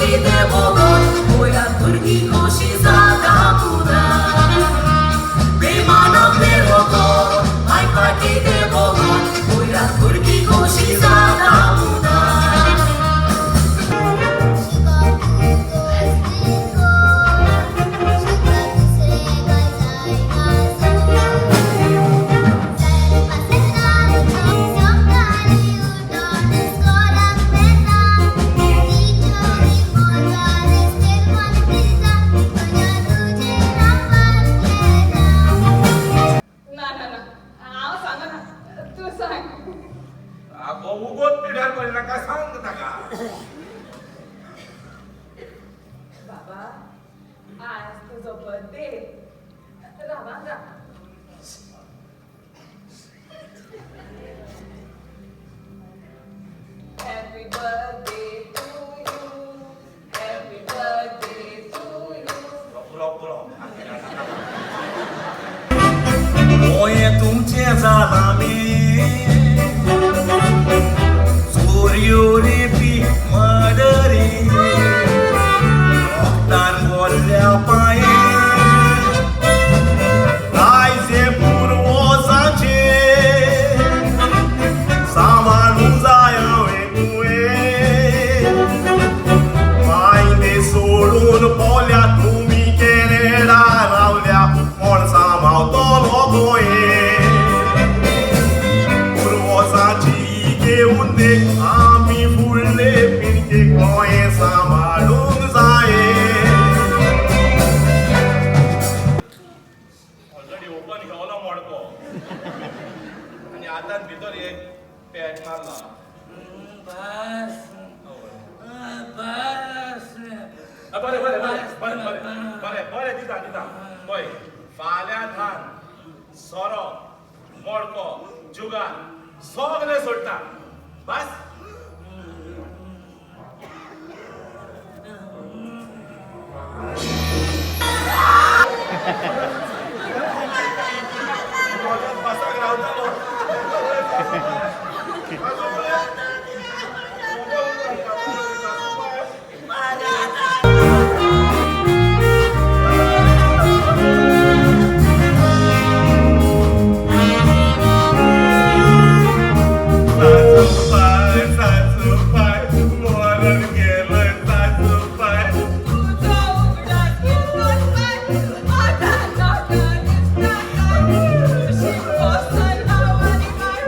फाटी देव गो गोंयांत भुरगीं खोशी जाता पुना बेमानक देव गो माय फाटी देव गो गोंयांत भुरगीं खोशी जाता पुना. ना ना ना, हांव सांगना, तूं सांग. आगो उगोत पिड्यार करिनाका, सांग ताका. बाबा, आज तुजो birthday. Rao Rao. Happy birthday to you. Happy birthday to you. पुरो पुरो. गोंयें तुमचें जालां मी चोरयो रेपी मर्डरी रोगतान बोल्ल्या पांये आयजे पुर्वजांचे सांबाळूंक जाय हांवें तुवें मायदे सोडून पोल्या तुमी कॅनडा रावल्या कोण सांबाळतलो गोंये पुर्वजांची घेवन देख आमी फुडले पिळगे गोंये सांबाळूंक जाये. ऑलरेडी ओपन घेवलो मडको आनी आतां भितर एक पॅक मारला. बस बस. बरें बरें बरें बरें बरें बरें बरें, दिता दिता. पळय, फाल्यां धान सोरो मडको जुगार सगळें सोडटा, बस. बसाक रावतालो. सासूबाय, सासूबाय, मरण गेलं सासूबाय. तुजो उगडास घेतलोच बाय, आतां नाका दिसता काय. कुशीक बसन हांव आनी माय.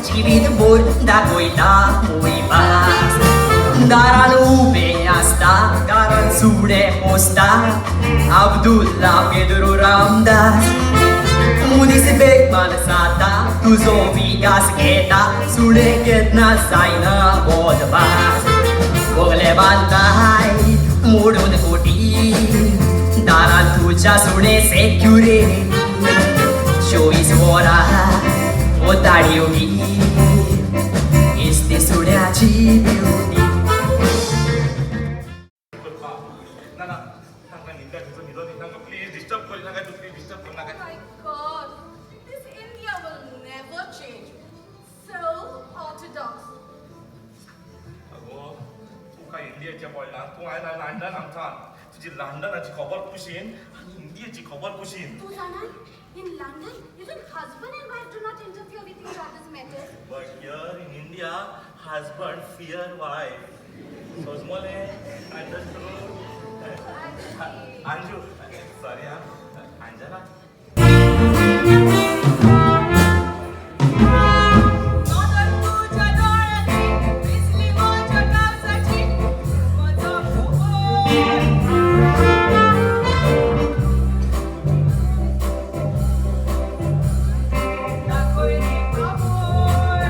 जिवीत भर दाखयता मोयपास दारान उबें आसता दारान सुणें पोसता अब्दुल्ला पेद्रो रामदास मनीस बेगमान जाता तुजो विकास घेता सुणें केन्ना जायना बोलपास बोगले बांदताय मोडून कोटी दारान तुज्या सुणें सेक्युरे 24 वरां ओ ताडयो हीच ती सुण्याची ब्युटी. ना ना, तांकां न्हिदा घेवचो न्हिदो दी तांकां, प्लीज डिस्टर्ब करी नाका तूं, प्लीज डिस्टर्ब करी नाका. Oh my God, this India will never change. So orthodox. अगो तुका इंडियेचें पडलां, तूं आयला लंडन आमकां, तुजी लंडनाची खबर कुशीन आनी इंडियेची खबर कुशीन. तूं जाणा, in London, even husband and wife do not interfere with each other's matters. But here in India, husband fear wife. सोजमोले understood. Anju, sorry हा, अंजना. नदर तुज्या दोळ्यांनी दिसली म्हज्या काळजाची म्हजो फुगोर. दाखय रे बाबोर.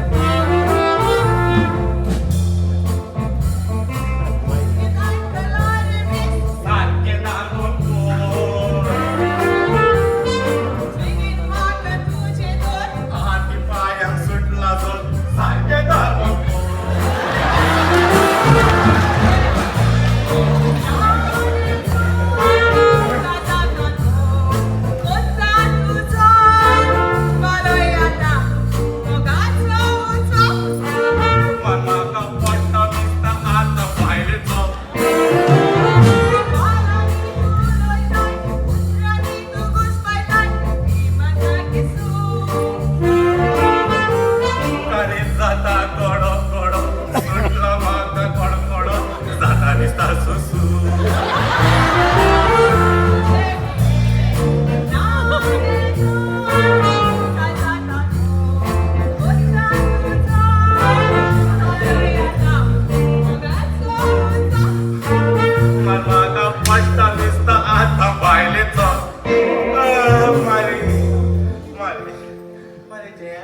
कित्याक रे मिस सारकें दाखोवन कोर. बेगीन म्हाका तुजें दोर. हाती पांयांक सुटला जोर, सारकें दाखोवन कोर. मनाक पडटा दिसता आतां बायलेचो. काळीज जाता कडो कडो, सुटला म्हाका कडकडो, जाता दिसता सुसू. मनाक पडटा दिसता आतां बायलेचो. मारी मारी मारी जया.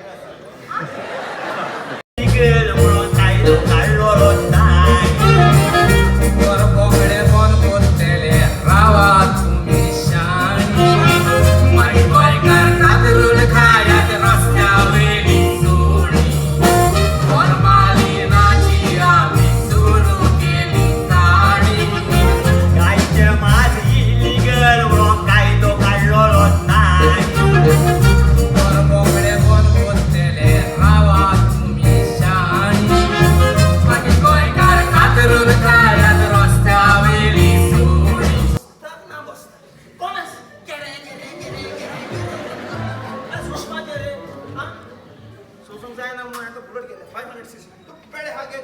सोसूंक जायना म्हणून आतां बुलेट गेले 500 सीसी तूं पेडे हा घे.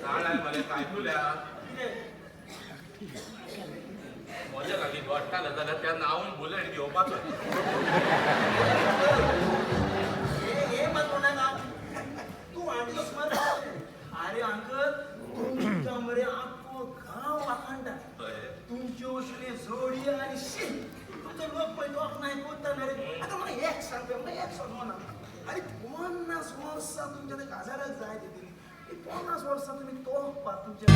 जाणाय मरे काय तुल्या म्हज्या लागीं घडटालें जाल्यार त्या नांवून बुलेट घेवपाचो. हे मात म्हणून तूं हाडलो सुमार. अरे अंकल, तुमकां मरे आख्खो गांव वाखाणटा. तुमच्यो असल्यो जोडी आनी शी तुमचो लोक पळय तोखणाय कोत्ता न्हय रे. आतां म्हाका एक सांग, म्हाका एक समजना, आनी 50 वर्सां तुमच्या त्या काजाराक जाय तितली 50 वर्सां तुमी तोखपाक तुमच्या.